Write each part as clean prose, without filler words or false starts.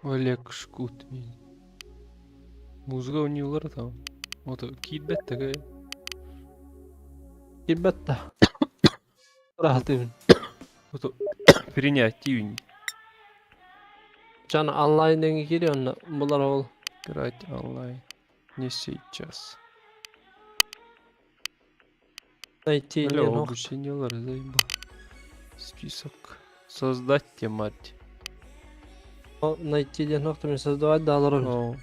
Олег Шкут. Музыка ойнуулар там. Вот киирбэт такая. Киирбэт да. Ыраатыбын. Вот принять юнь. Жан онлайн деңги киири онно булар ол. Играть онлайн. Не сейчас. Найти Бля, не нох. обучениелар заебал. Список. Создать те, мать. Найти диэн нохту создавать да олорон. О,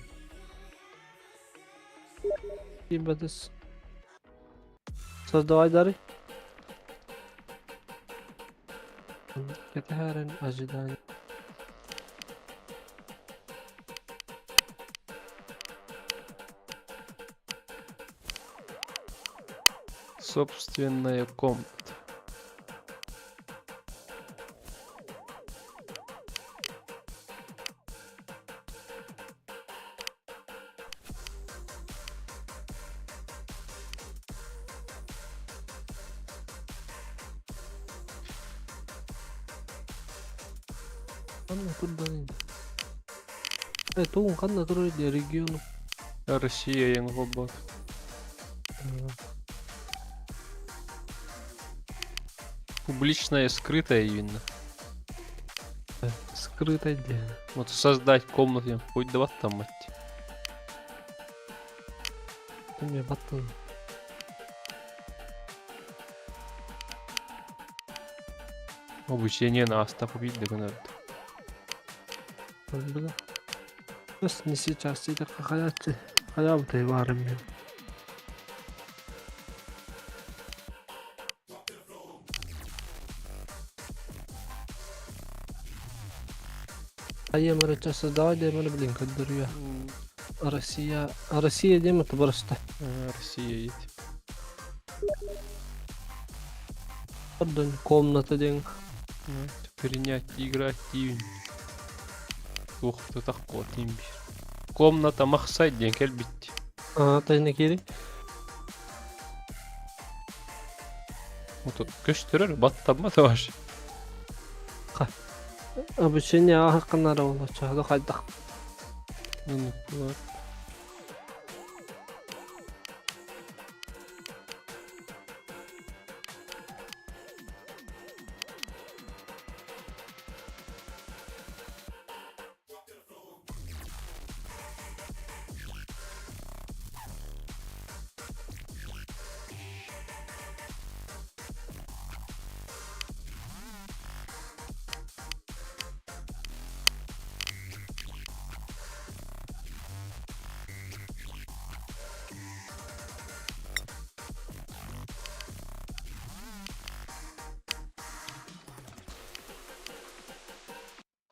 Киирбэтис. Создавай дары. Кэтэһэрин ожидание. Собственная комната. Ханна турдан Э, тугун ханна турар регион. Россия ең бот. Публичная скрытая именно. Скрытая диэн. Вот создать комнату, хоть два там мать. Эмиэ баттан. Обучение на Остапа видно, гынар. Бile. Бas не сейчас это хайааччы. Хайаабытай баарым мен. Хайа мара создавай дэмэр блин көрдөрүө. Россия Россия диэм это просто. Россия есть. Ордон комната диэн. Принять, играть, тиин. Ух ты такой тиин Комната махсай диэн кэлбит. Аа тайна киири. Вот көстөрөр баттамма таваш. Обучение аахакканара болоччу хайдах. Ну,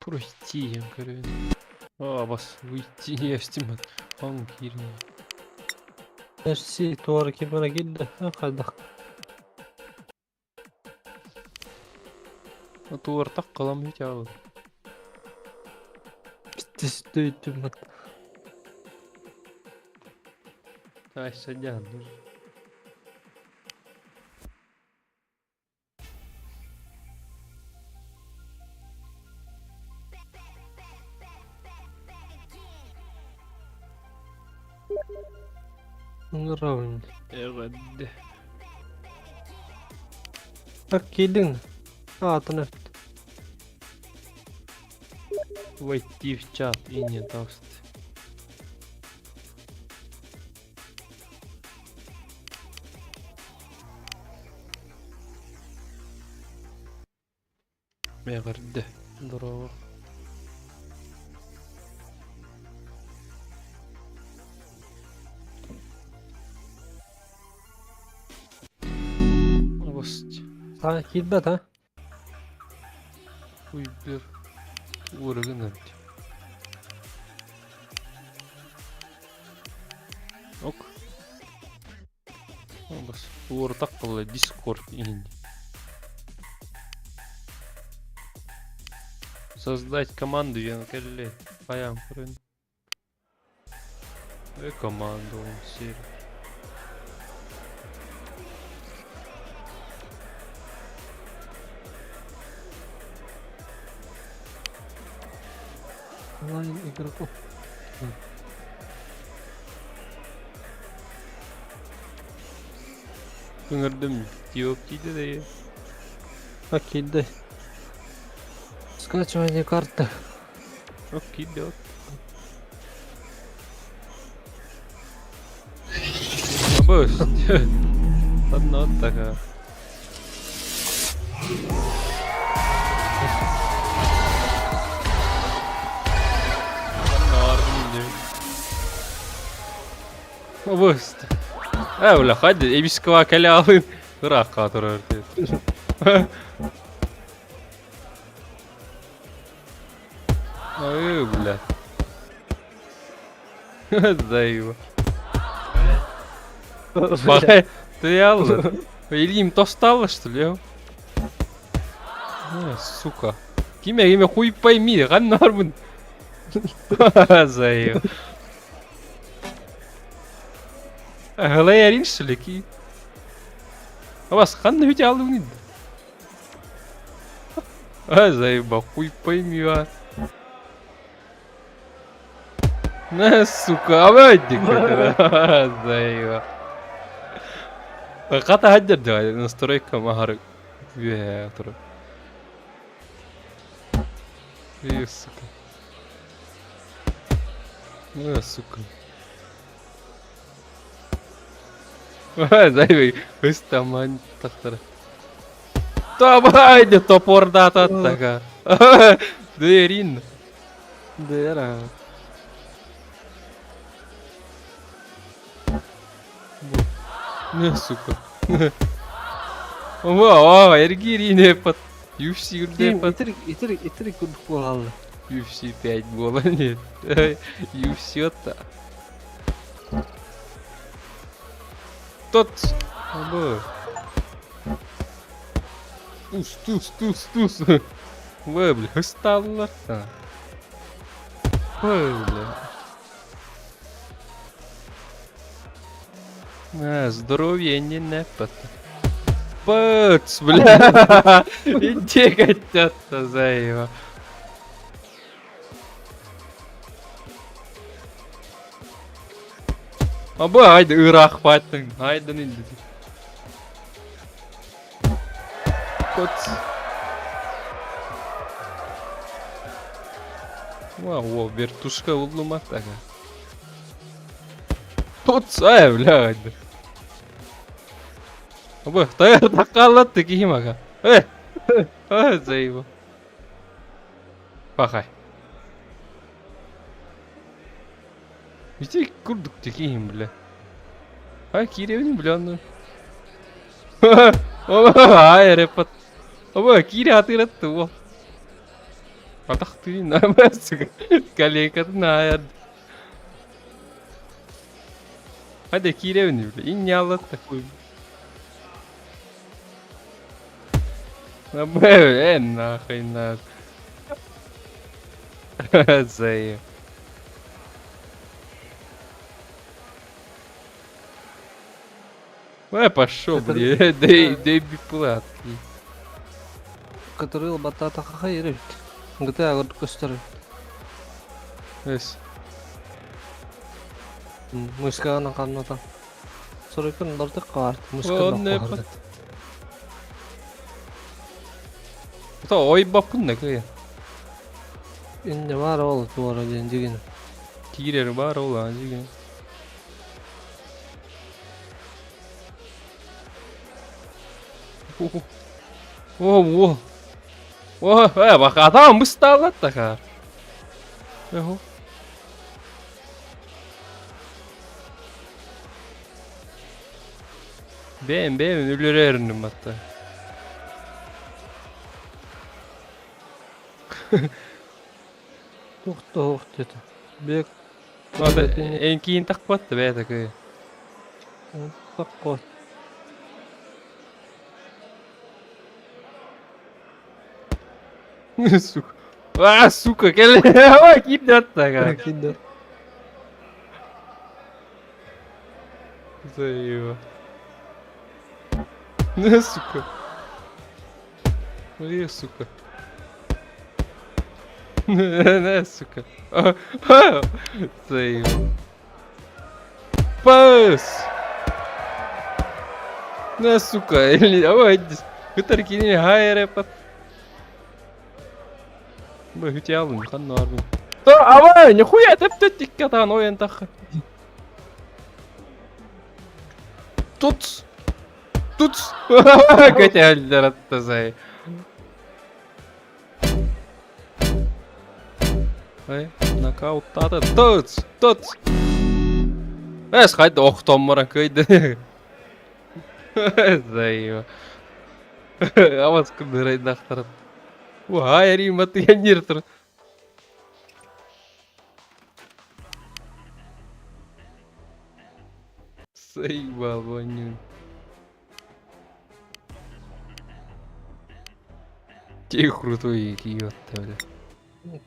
Пройти, я говорю. А, вас выйти не стимат. Он кирни. Россия туора кимара киирдэ хайдах. Ну туортак калам ведь ал. Бүттүстүйтүм. Ай, садян. Нравын. Эҕэдде. Так киирдиҥ. Аатын эт. Войти в чат и не даст. Эҕэрдэ. Здорово. Новость. Саҥа киирбэт а? Уйбер. Уорыгын Ок. Бас уортак кылла Дискорд иһин. Создать команду диэн кэллэ. Хайаан көрөн. Э команду он сервер. Онлайн игроков. Ыҥырдым диоп диде да Окей, да. Скачивание карты. Окей, да. Абыс. Одна такая. Абыс. Ээ, бля, хадди, эбискова кэлэ алын ыраахха турар диэт. Ой, бля. Заеба. Баҕай, ты Илиим тосталла, что ли? Сука. Киме, киме, хуй пойми, ханна барбын. Заеба. Аһылай эрин, что ли, ки? Абас, ханна бүтэ алдың А, заеба, хуй пойми, а. На, сука, авадик. Заеба. Хата хаддер настройка махар үөһээ турар. Эх, сука. На, сука. Заебай, ыстаман тахтара. Давай, топордататтага. Дэрин. Дэра. На, сука. О, эргирине пат. UFC үрдэ пат. Итирик, итирик, итирик курдук буолаллар. UFC 5 буолан нет. UFC отта. Тот. Абы. Тус, тус, тус, тус. Вы, бля, ысталлар. Вы, бля. А, здоровье не непот. Пыц, бля. Иди котята за его. Аба, haydi ыраах бааттың. Айдан инди. Кот. Вау, вертушка уллума тага. Тот, ай, бля, haydi. Аба, таяр такалатты кихимага. Э! Ай, заеба. Пахай. Ити курдук тикиһин бля. Ай киирэбин бля онно. Ай репат. Оба киирэ атыыратты уол. Атахтыын сука. Коленкатын аайар. Hadi киирэбин бля. Иннялат такой. Э, нахуй на. Заеб. Ой, пошел, блин, дай, дай бесплатный. Который батата хахайрит. GTA курдук көстөр. Эс. Мышкаҕынан хамната. Суруйкун бардык хаарт. Онно пат. То ой баппын да кыйа. Инде бар ол туора диэн дигин. Киирэр бар ол аа дигин. О, о. О, э, бакатам бысталат така. Эхо. Бэм, бэм, өлөрөрүнүм атта. Туох диэтэ. Бек Эн киин тахпат да бэйэ такы. такко. Сука. А, сука, кэлэ. Ой, киирдэ аттага. Киирдэ. Заеба. Ну, сука. Ой, сука. Не, сука. Сейв. Пас! Не, сука, Кытар кини хайре пат. Быһытялын, ханнарбын. Авай, нихуя тэптет тиккатан ойен тахха. Тут! Тут! Көтөллөр аттасай. Ай, нокауттаата. Тут! Тут! Эс хайда охтон баран кыйды. Заеба. Авас күндөрөйдахтарат. Уай, Рима, ты ниртр. Заебал, вонюн. Те крутой идиот, бля.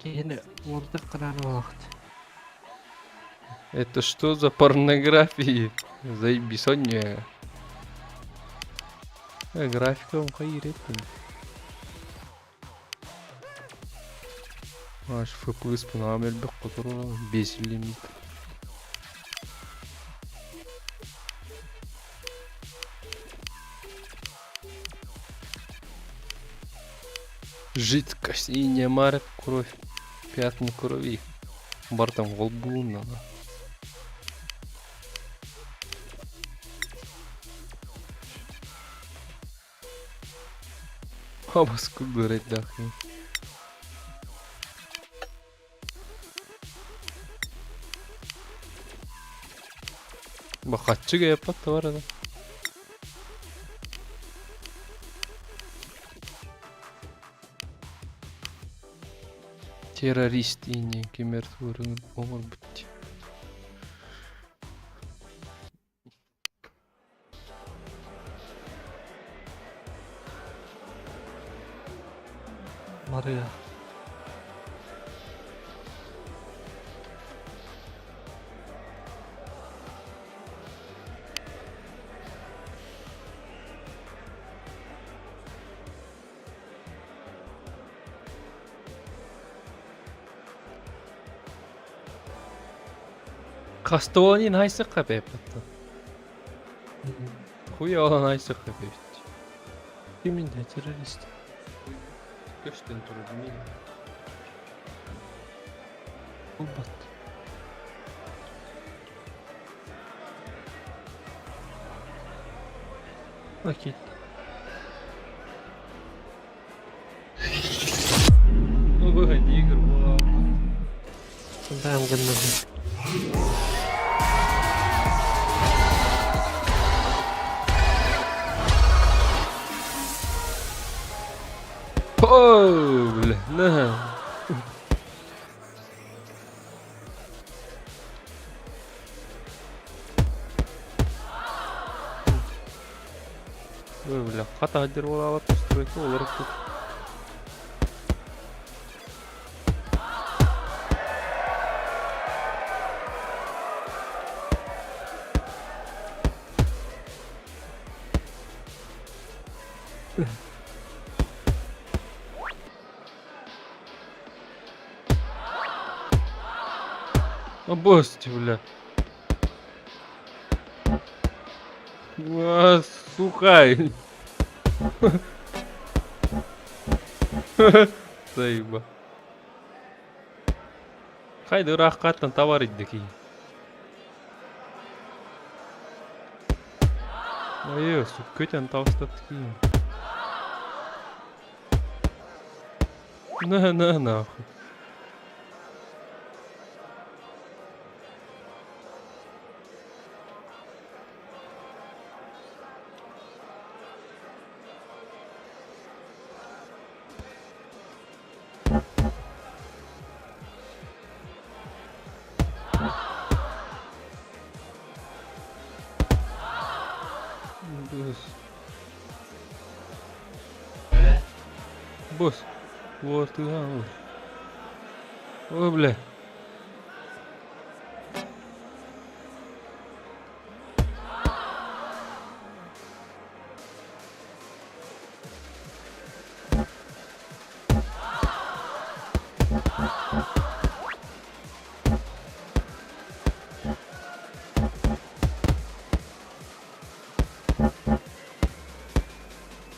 Киһини уордук гынан буолуохт. Это что за порнографии? Заебись, он не. Графика он хайрет. Аж FPS пына элбэх которого 5 лимит. Жидкость и не марит кровь. Пятна крови. Бартом волбуна. Абас кудырать дахи. Бахатчыга япат бар ада. Террорист ине кемер туырын оңор бутти. Мария. Кастуанин хайсыкка бэппат. Хуя olan хайсыкка бэппит. Кимин террорист? Көстен турду мен. Булбат. Окей. Ну выходи, игр была. Бэм гыннырды. О, бля, на. Ой, бля, хата адер буолаабат постройка олорор тут. Обости, бля. А, сука. Заеба. Хайды ырааххаттан табар иддики. Айы, көтен табыстатты. На, на, нахуй. Босс. Босс. Вот ты, а, Ой, бля.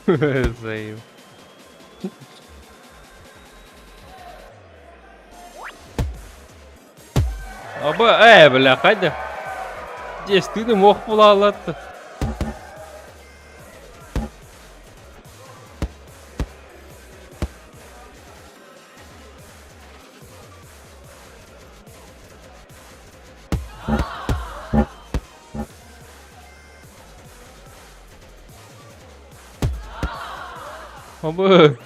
Заеб. Аба, бля, хайда. Дестыны мох булаалатты. Аба.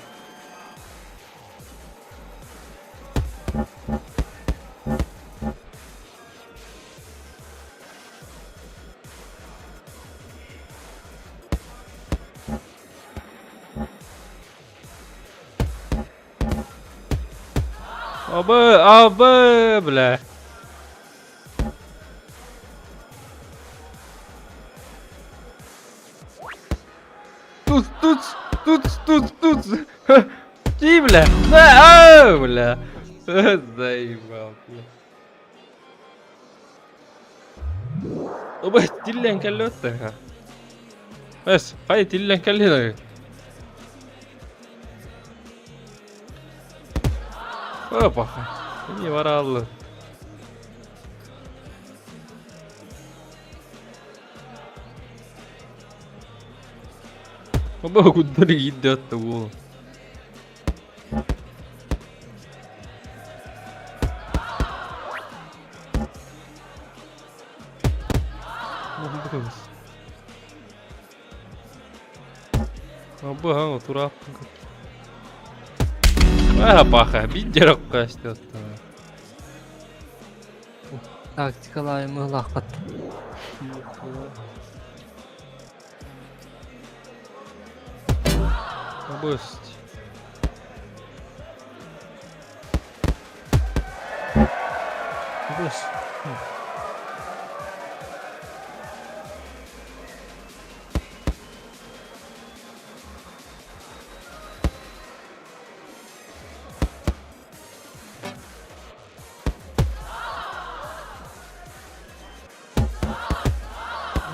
Аба, аба, бля. Тут, тут, тут, тут, тут. Ти, бля. На, а, бля. Заебал, бля. Оба, тиллен кэллэ Бэс, хай тиллен кэллэ Опа, не бараллы. Оба, куда идет уол. Абы турааппын Паха, биддерок кастёт. Тактикалаайым ылаахпат. Обысть. Быс.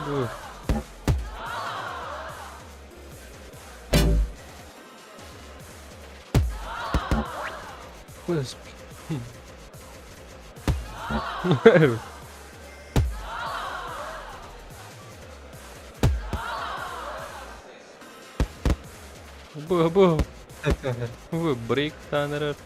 Бу. Быс. Бу, бу. Бу, брейк танерер.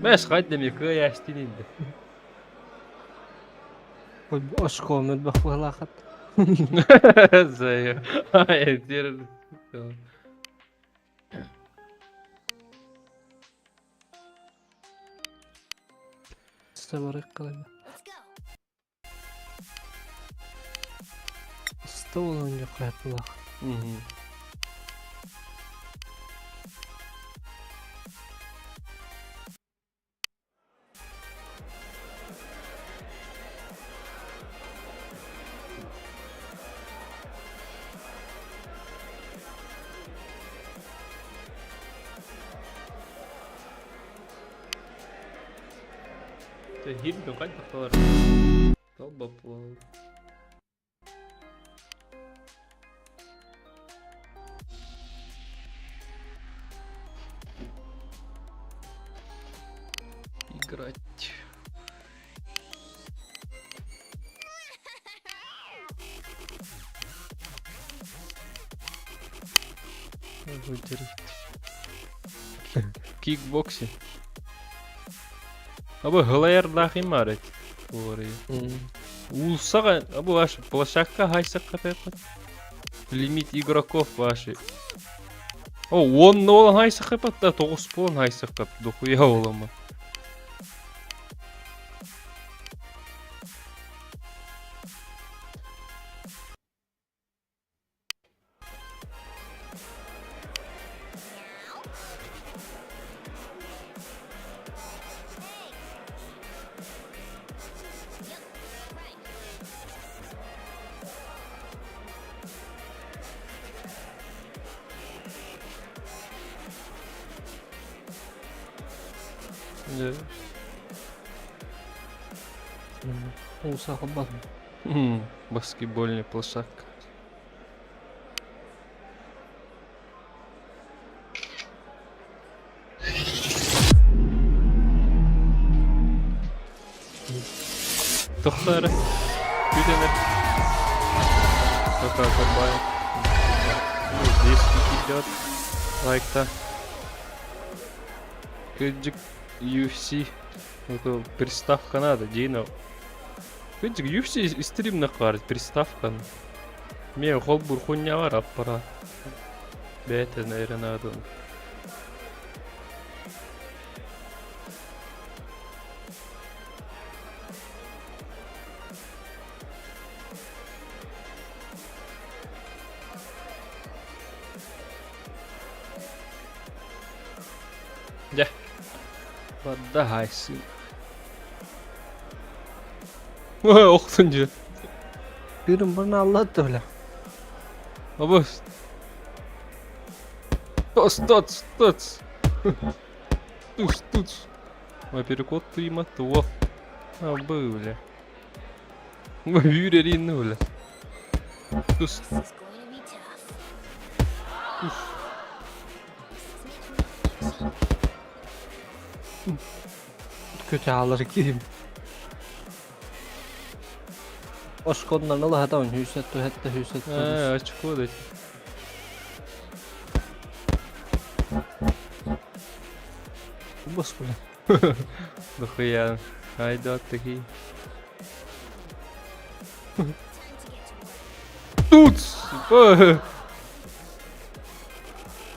Бэс хайдами кыайастин инде. Оскуола мөлбөх быһылаахат. Зая. Ай, дер. Сабарык кылайда. Столун юкайпылах. Хильден хайдах Толбоплол. Играть. Вытереть. Кикбоксе. Абы ГЛР дахимарет. Улсаға, абы ваши площадка хайсаққа пеппет. Лимит игроков ваши. О, он олан хайсаққа пат да, тоғыз болан хайсаққа дохуя олама. Дьэ. Ууса холбоотум. Баскетбольная площадка. Тохтоо эрэ. Күүтэн эрэ. Пока комбайн. Здесь идет. Лайкта. Кыдьык UFC. Это приставка надо, Дина. Кыдьык UFC стрим нахварит, приставка. Мен холбур хуйня бар аппарат. Бэйэтэ эрэ наада. Дьэ, барда сын. Охтун дьэ. Бирин бұрын аллады бля. Абыс. Тоц, тоц, тоц. Туш, туш. Оперкот тыйма туох. Абы, бля. Үүрэрин, бля. Тус. Туш. Kötü ağları gireyim. Оскуоланан ылаһатабын сүүс сэттэ сүүс сэттэ Ээ, очко дать. Господи. Дохуя. Айда такие. Тут!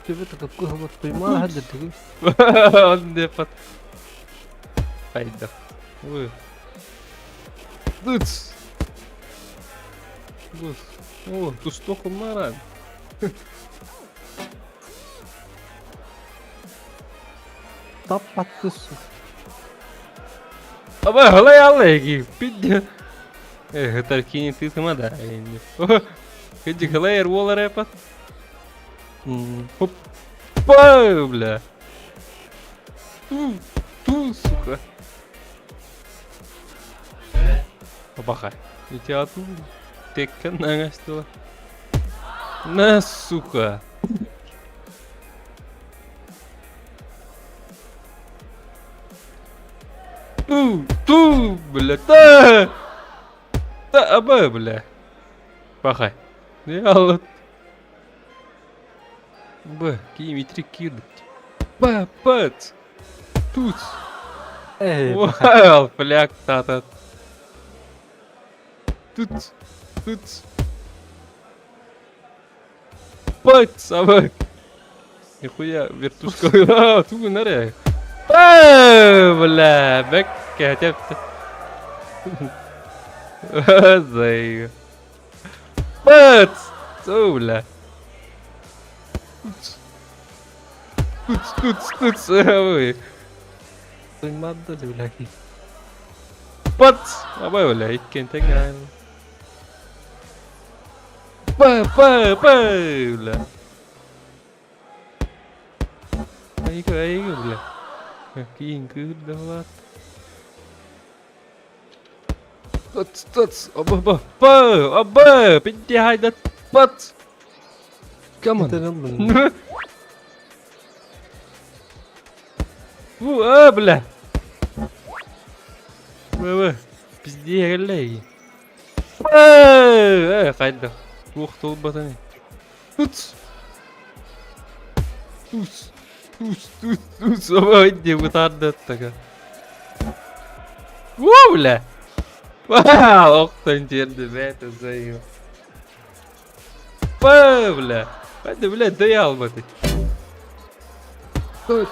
Төбө такой вот поймала хаддыр Депат. Айда. Ой. Тут! О, тустох маран. Таппаттыс. Аба, халай аллеги. Пидде. Э, таркини ты тымада. Хэджи халай эрвола рэпат. Хоп. Па, бля. Ту, ту, сука. Бахай. Ити ату. Теккен наңастыла. На, сука. Ту, ту, бля, та. Та, аба, бля. Бахай. Не алла. Б, киим итрик киирдик. Ба, пат. Тут. Ээ, Вау, фляг татат. Тут, тут. Пат, аба. Нихуя, вертушка. А, тугу наря. А, бля, бэккэ тэпт. Зай. Пат! Ту, бля. Тут, тут, тут, ой. Туймадды бля. Пат! Абай, бля, иккен тэҥ Па, па, па, бля. Айга, айга, бля. Киин кыырдалаат. Тот, тот, аба, ба, па, аба, пидди хайдат, пат. Come on. Итэн Фу, а, бля. Б, пизде кэллэй. Э, хайда. Туох туолбатаны. Тут. Тус. Тус, тус, тус. Ой, де бытаардаттага. Уу, бля. Вау, охтон тиэрдэ бэйэтэ зайы. Па, бля. Хайда, бля, дөйө албаты. Тут.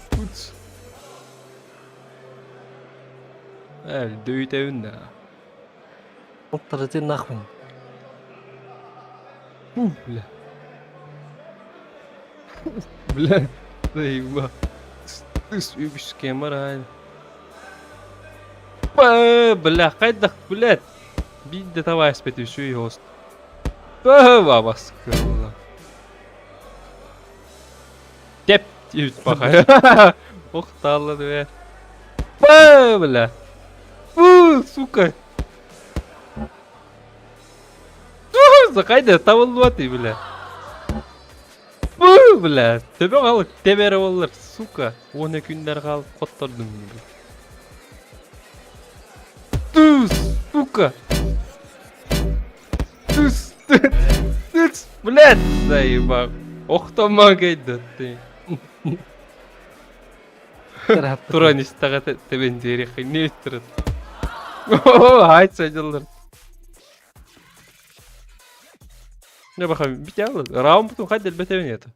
Тут. Ээ, дөйүтэбин да. Оттарытын нахуй. Фу, бля. Бля, заеба. Тыс үбүскэ марай. Па, бля, хайдах, блядь. Биирдэ таба эспэт үсүй хост. Па, бабас кылла. Тэп. Тиит пахай. Ох, таалла бе. Ба, бля. Фу, сука. Хайда табыллыбатый, бля. Фу, бля. Төбө халык тебере боллар, сука. Уон күннер хаалып хоттордум, бля. Ту, сука. Тус, тус, блядь, заебал. Охтома кайда ты. Туран истаға тебен дерехи не өттірет. Айт сайдылар. Не баха битялы. Раунд бутун хайдел бетебен это.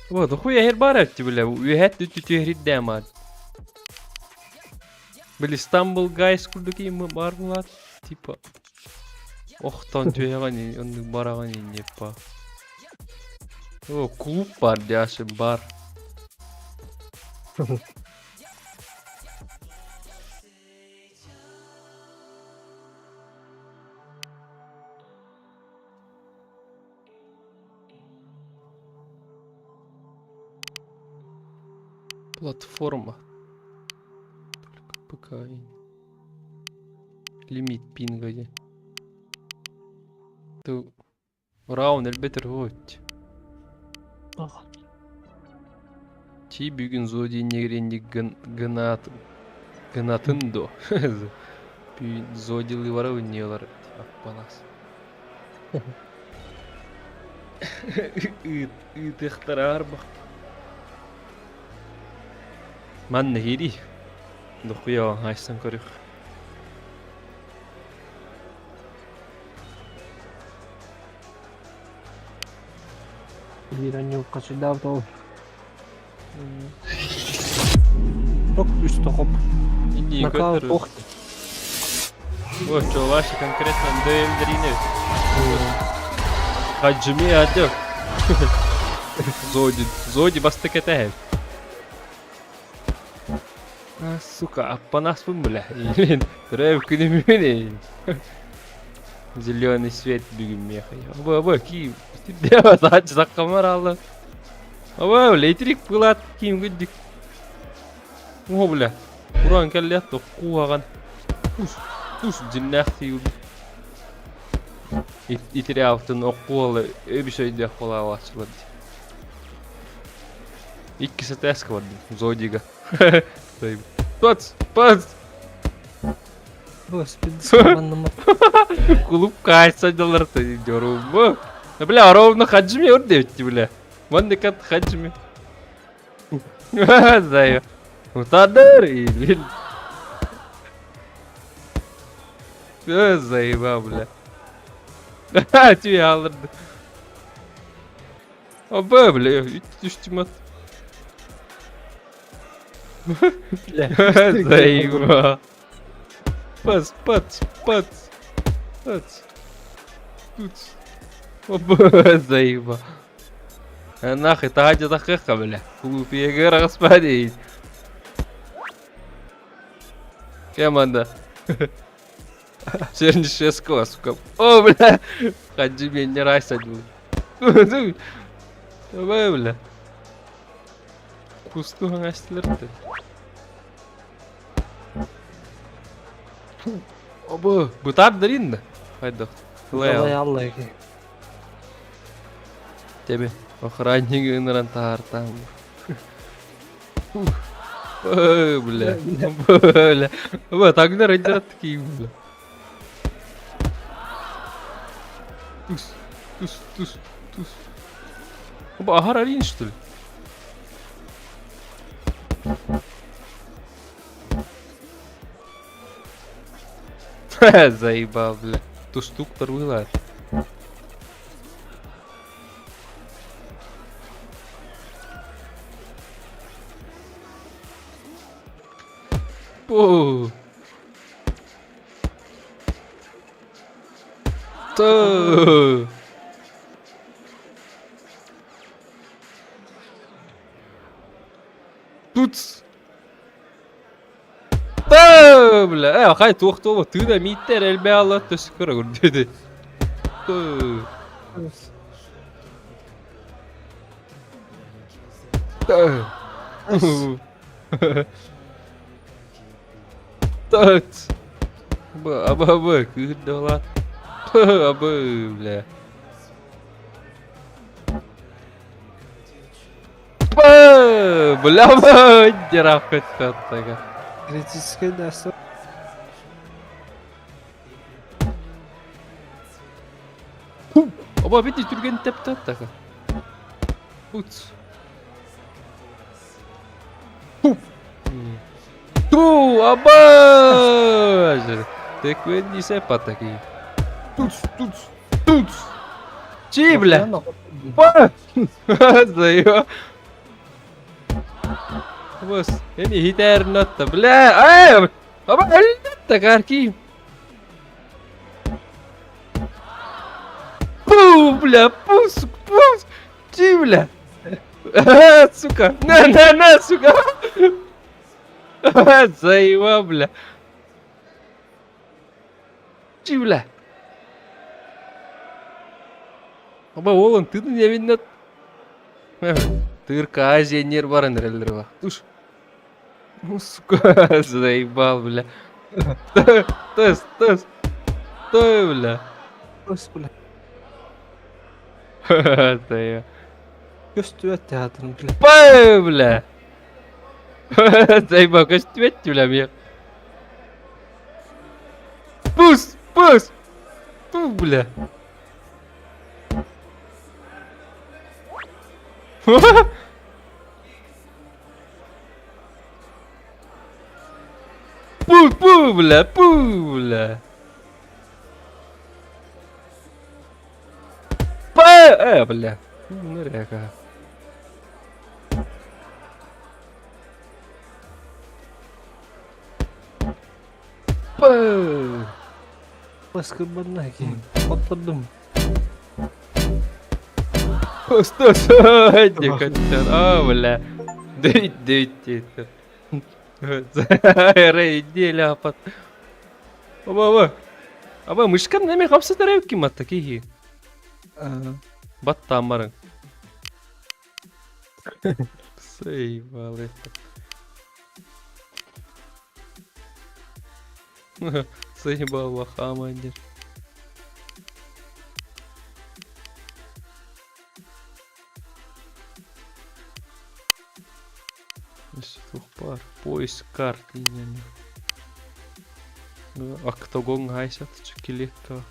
Вот, хуя хер бар бля, үһэт түтүһриддэмат. Били Стамбул Гайс курдук им бар булат, типа. Охтон түһэҕин оннук бараҕын иннеппа. О, клуб бар дяшы бар. Платформа. Только ПК. Лимит пинга де. Ту раунд элбетер вот. Ти бүгүн зодий негренди гынат гынатын до. Бүгүн зодилы бара нелар аппанас. Ыт ытыхтарар бах. Манна хири. Дохуя хайсан көрүх. Биир хачырдаабыт ол. Ток үс тоқоп. Инди Нокаут көтөр. ох. Вот, что ваши конкретно ДМ-дрине. Хаджими адё. Зоди, Зоди бастыкете. А, сука, аппанаспын, бля. Блин, рэп күнүмүнэ. Зеленый свет бүгүн меха. Аба, аба, ки. Дева сач саккамар алла. Аба, лейтрик пылат ким күддүк. О, бля. Уран келлет куаган. Ус, ус диннахти. Итире алтын оккуалы өбүс өйдөөх болаалаачылар. Икки сэтээска бардым Зодига. Пац, пац. Господи, манна Клуб кайса доллар ты дёру. Бля, ровно хаджими өрдебитти, бля. Мандыкат хаджими. Знаю. Утадыр или... Заеба, бля. Түйе алырды. Аба, бля, үстімат. Заеба. Пац, пац, пац. Пац. Тут. Оба, заеба. Нахуй, таһадьа тахыахха, бля. Клуб егер дейт. Команда. Чернышевского, сука. О, бля. Хаджи меня не райса. Давай, бля. Кусту хаңастылырды. Оба, бутар дарин Хайда. Алла алла ки. Тебе охранник ыныран таартам. Ой, бля. Бля. Оба, тогда рейдерат такие, бля. Тус, тус, тус, тус. Оба, ахар арин, что ли? Заебал, бля. Ту штуктор вылазит. О! Та! Тут! Бля, хай туох туох тыына мииттэр элбэ алла төс көрө көрдү. Тот. Аба аба кыырдалат. Аба бля. Бля, дирав көттөттөга. Критический да. Оба бити түрген тептаттака. Пуц. Пуп. Ту, аба! Теквен патаки. Туц, туц, туц. Чи, бля? Па! Зайо. Бос, эми хитер нотта, бля. Ай! Аба, әлбәттә, карки. Пу, бля, пу, сука, пу. Чи, бля? Сука, на, на, на, сука. Заебал, бля. Чи, бля? Аба, олын тыны не видно. Тырка Азия нер бар энерелер бар. Туш. Ну, сука, заебал, бля. Тес, тес. Той, бля. Ос, бля. Заебал. Көстүбэт театрын, бля. Пай, бля. Заебал, көстүбэт, бля, мне. Пус, пус. Ту, бля. Пу, пу, бля, пу, бля. Па, бля. Ну, река. Па. Баскырбанна ки. Оттырдым. Стой, стой, А, бля. Дыть, дыть, дыть. Рей, ляпат. Аба, аба. Аба, мышкан неме хапсы тарайып ким атта кихи. Баттамарын. Заебал это. Заебал лохамандер. Пар. Поиск карт. Октагон гайсят чекилетка.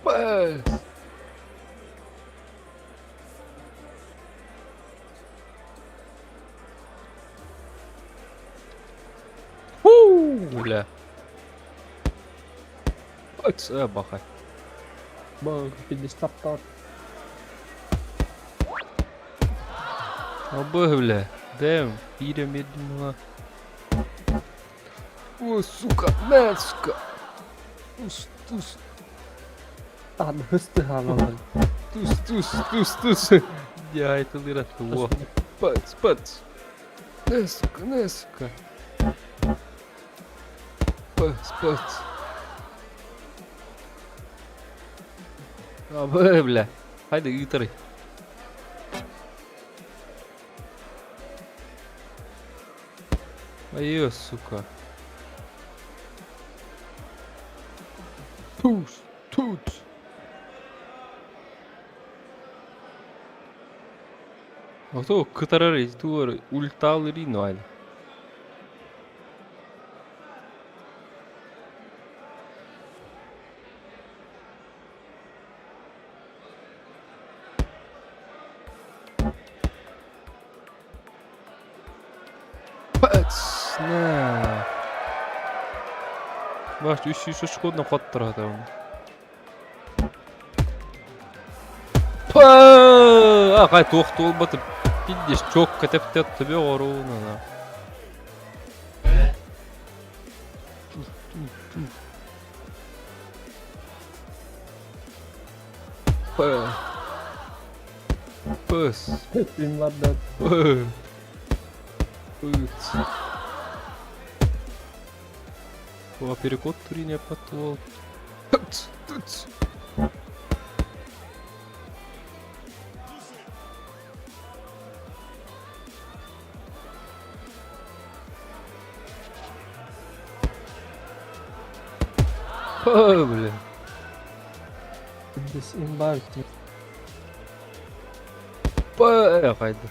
Пэс. Фу, бля. Оце бахай. Бак, 50 тар. Абы, бля. Дэм, пирамидма. О, сука, на, сука. Тус, тус, Тан хысты ханалар. тус, тус, тус, тус. Я это лыра. Во. Пац, пац. На, сука, на, сука. Пац, пац. Абы, бля. Хайда, ыытары. Ай, сука. Туз, тут. А то кытарар туар ульталыри нойл. Пац. На. Баш 300 очкодан хоттороотоҕун. Па! Туох туолбатым. Пиздец, чокко тэптэ төбө оруунана. П. Пыс. Фильмларда. П. Пыц. О, перекот турине потол. Тыц, тыц. О, блин. Здесь имба. П, хайда.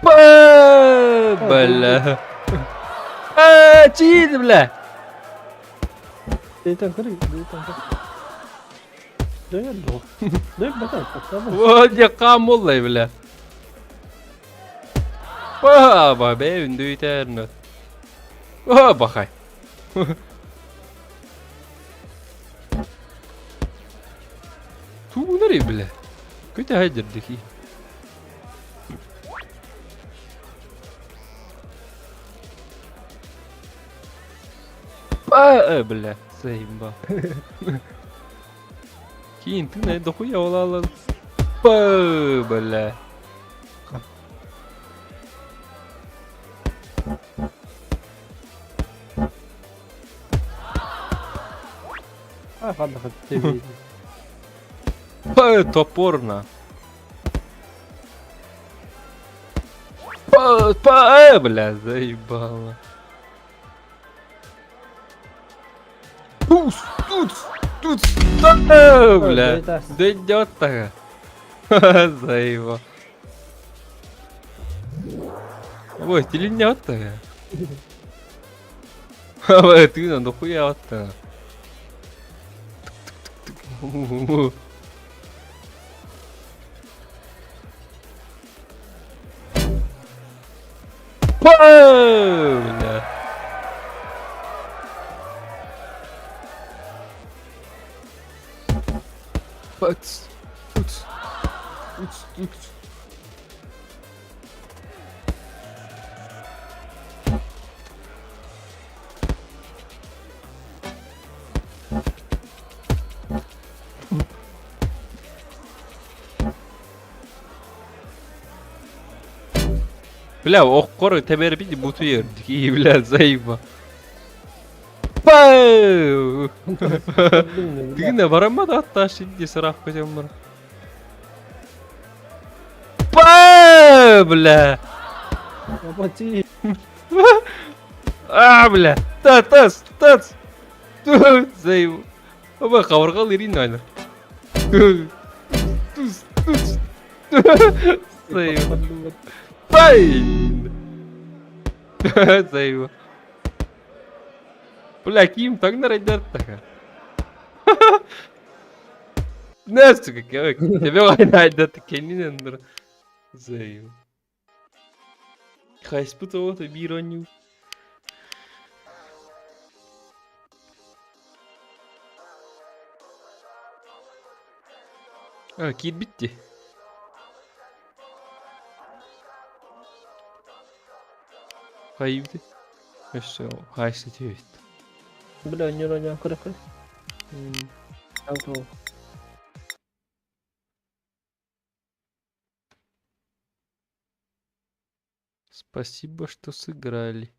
П, бля. А, чиит, бля. Дейтен кыры, дейтен кыры. Дөйөр доо. Дөйөр бакай, токтобо. О, дьэ хаам буоллай, бля. Ба, бээ үндүйтэрнэ. О, бахай. Тугунар бля. Көтө хайдырдыки. Ба, бля, заебал. Кийин тына дохуя олалар. Ба, бля. А, ханна тебе. Ба, топорно. Па, па, бля, заебало. Туц, туц, туц, та, бля. Дойдет так. Заебал. Ой, тилиннэ так. Ой, ты на дохуя так. Бля. Пац. Туц. Туц, туц. Бля, охкор тэбэр бит бутуер. И, бля, заеба. Па! Тыгына бараммат атта шинди сыраах көтөн бар. Па! Бля! Оплати. А, бля! Та, тас, тас! Заеба. Оба қабырғал ерин айна. Туз, туз. Заеба. Пай! Заеба. Бля, ким таҥнар айдартаха. Не, сука, тебе айдат кеннин андыр. Заеба. Хайспыт оҕото биир оонньуу. А, киирбит дии. Хайбит. Өссө хайсы түбүт. Бля, не роня, кыры. Ауто. Спасибо, что сыграли.